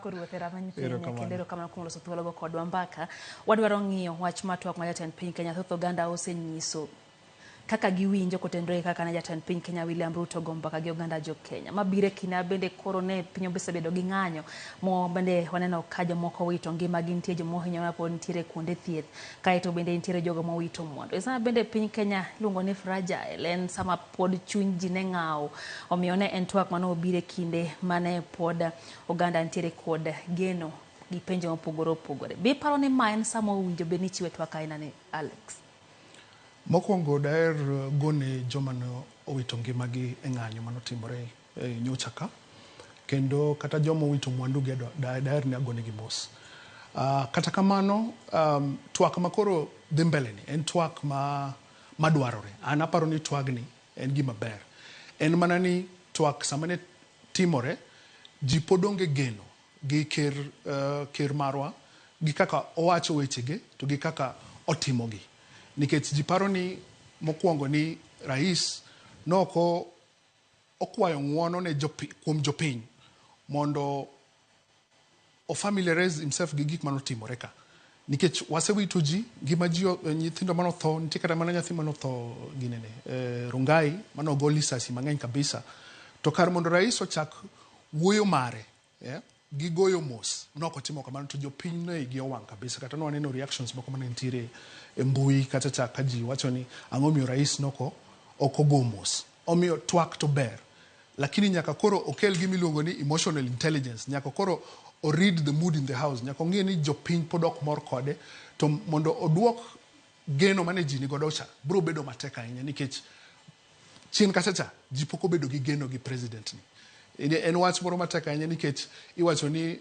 Rwako ruoth e rameny Kenya Erokamano. kendo erokamano kuom loso thuologo kodwa mbaka. Wadwaro ng'iyo wach mar twak ma jatend piny Kenya thoth oganda osenyiso kaka giwinjo kotenore gi kaka ne jatend piny Kenya William Ruto go mbaka gi oganda jo Kenya. Mabiro e kinde ma bende koro ne piny osebedo gi ng'anyo mo bende waneno ka jomoko owito ngimagi, nitie joma ohinyore mapod nitiere kuonde thieth, kaeto bende nitiere jogo mowito mwandu. E sama bende piny Kenya iluongo ni fragile, en sama pod chuny ji ne ng'aw. Omiyo ne en twak mane obiro e kinde mane pod oganda nitiere kod geno gi penjo mopogore opogore. Be iparo ni ma en sama owinjo bed ni ichiwe twak aina ni Alex? Mokwongo daher gone joma ne owito ngimagi e ng'anyo mane otimore nyocha ka kendo kata joma owito mwandugi daher ni agonegi mos. Kata kamano twak makoro dhi mbele ni en twak ma madwarore. An aparo ni twagni en gima ber. En mana ni twak sama ne timore ji pod onge geno gi ker, ker marwa gi kaka owacho wechege to gi kaka otimogi. Nikech ji paro ni mokwongo ni rais noko okwayo ng'uono ne jopi, kuom jopiny mondo o familiarize himself gi gik manotimore ka. Nikech wasewito ji, ngima ji, nyithindo manotho, nitie kata mana nyathi manotho ginene, Rongai, manogo lisasi mang'eny kabisa. To kar mondo rais ochak wuoyo mare, yeah, gi goyo mos, nok otimo kamano to jopiny ne igi owang' kabisa. Kata nwaneno reactions moko mane nitiere e mbui kata cha ka ji wacho ni ang'o miyo rais noko ok ogo mos. Omiyo twak to ber, lakini nyaka koro okel gima iluongo ni emotional intelligence, nyaka koro o read the mood in the house, nyaka ong'e ni jopiny pod ok mor kode, to mondo oduok geno mane ji nigodo cha biro bedo matek ahinya nikech chien kacha cha ji pok obedo gi geno gi president ni. En wach moro matek ahinya nikech iwacho ni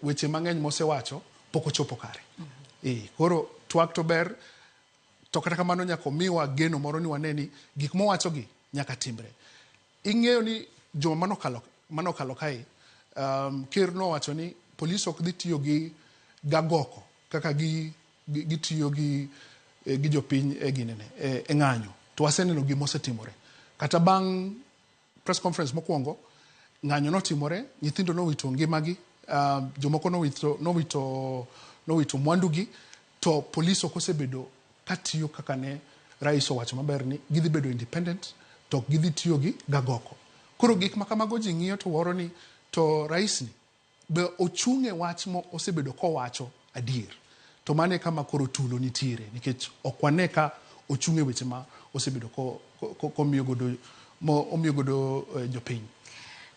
weche mang'eny mosewacho pok ochopo kare. Koro twak to ber, to kata kamano nyaka omiwa geno moro ni wane ni gik mowacho gi nyaka timre. Ing'eyo ni juma manokalo kae, ker nowacho ni polis ok dhi tiyo gi gagoko kaka gitiyo gi jopiny e ginene, e ng'anyo. To waseneno gima osetimore. Kata bang' press conference mokwongo, ng'anyo notimore, nyithindo nowito ngimagi, jomoko nowito mwandugi, to polis ok osebedo katiyo kaka ne rais owacho maber ni gidhi bedo independent, to ok gidhi tiyo gi gagoko. Koro gik ma kamago ji ng'iyo to wuoro ni to rais ni be ochung' e wach mo osebedo kowacho adier. To mano e kama koro tulo nitiere nikech ok wane ka ochung' e weche ma osebedo komiyo godo, mo, omiyo godo jopiny.